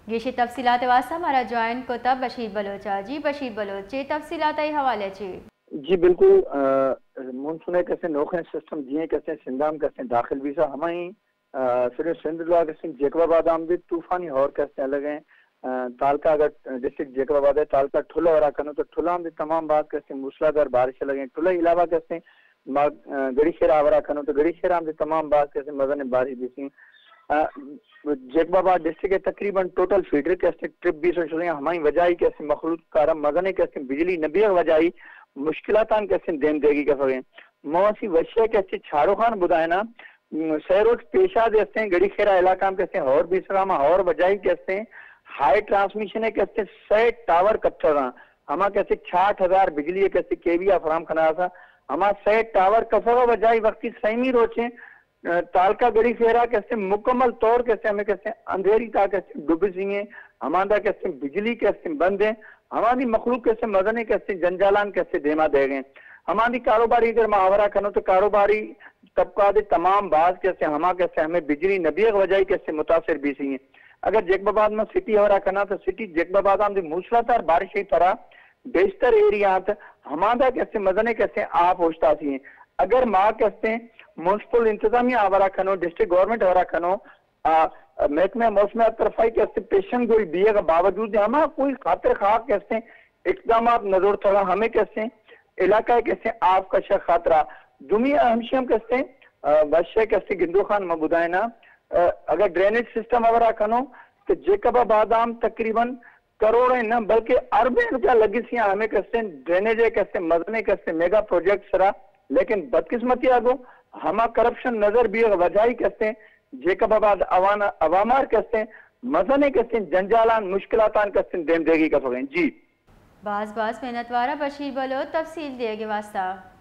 گیشیں تفصیلات واسطہ مارا جوائن کتا بشیر بلوچ ءَ۔ جی بشیر بلوچ، چے تفصیلات ءِ حوالے چے؟ جی بالکل، آ، مونسون ءِ کسیں نوخیں سسٹم جی ایں کسیں سندھ ءَ ہم کسیں داخل بیسا ہمائی، آ، سرے سندھ لوا کسیں جیکب آباد آمدے طوفانی ہور کسیں الگ ہیں۔ آ، تالکا اگر ڈسٹرکٹ جیکب آباد ہے، تالکا ٹھلا ورا کنو تو ٹھلا آمدے تمام باز کسیں موسلادھار بارش الگ ہیں۔ ٹھلا علاوہ کسیں ما، آ، گڑی شیر آورا کنو تو گڑی شیر آمدے تمام باز کسیں مزن بارش بیسی۔ آ، جیکب آباد ڈسٹرکٹ ءِ تقریباً ٹوٹل فیڈر کسیں ٹرپ بیس و شدیں، ہمائی وجائی کسیں مخلوق کارا مزن کسیں بجلی نبیغ وجائی مشکلاتان کسیں دیم دیگی کفگیں۔ مواسی وشے کسیں چاروخان بدائنا، م، سہ روچ پیشا دے استیں، گڑی خیرا علاقہ ہم کسیں ہور بیسگا ما ہور وجائی کسیں ہائی ٹرانسمیشن کسیں سہ ٹاور کپتگاں، ہما کسیں چھاٹھ ہزار بجلی کسیں کے وی آ فراہم کنا سا، ہما سہ ٹاور کفگا وجائی وقتی سیمی روچیں، آ، تالکا گڑی خیرا کسیں مکمل طور کسیں ہمیں کسیں اندھیری تا کسیں ڈبزی ہیں، ہماندا کسیں بجلی کسیں بند ہیں، ہمانی مخلوق کسیں مزنے کسیں جنجالان کسیں دیما دے گئے۔ ہمانی کاروباری اگر محاورہ کنو تو کاروباری طبقہ دے تمام باز کسیں ہما کسیں ہمیں بجلی نبیغ وجائی کسیں متاثر بیسی ہیں۔ اگر جیکب آباد میں سٹی ہورا کنا تو سٹی جیکب آباد ہم دی موسلادھار بارش ہی طرح بیشتر ایریا آنت، ہماندا کسیں مزنے کسیں آپ اوشتاسی ہیں۔ اگر ما کسیں میونسپل انتظامیہ آورا کنو، ڈسٹرکٹ گورنمنٹ آورا کنو، آ، محکمہ موسمیات طرفائی کسیں پیشن گوئی بیگ باوجود ہما کوئی خاطر خواہ کسیں اقدامات نظر تھا ہمیں کسیں علاقہ کسیں آپ کشا خاطرہ۔ دومی اہم شی ہم کسیں، آ، وشے کسیں گندو خان ما بدائنا، آ، اگر ڈرینیج سسٹم آورا کنو تو جیکب آباد ہم تقریباً کروڑیں نہ بلکہ اربیں روپیہ لگی سی ہمیں کسیں ڈرینیج کسیں مزنے کسیں میگا پروجیکٹ سرا، لیکن بدقسمتی آگو ہما کرپشن نظر بیغ وجائی کسیں جیکب آباد عوان-، عوامار کسیں مزنے کسیں جنجالان مشکلاتان کسیں دیم دیگی کفگیں۔ جی۔ باز باز منتوارا بشیر بلوچ تفصیل دیگے واسطہ۔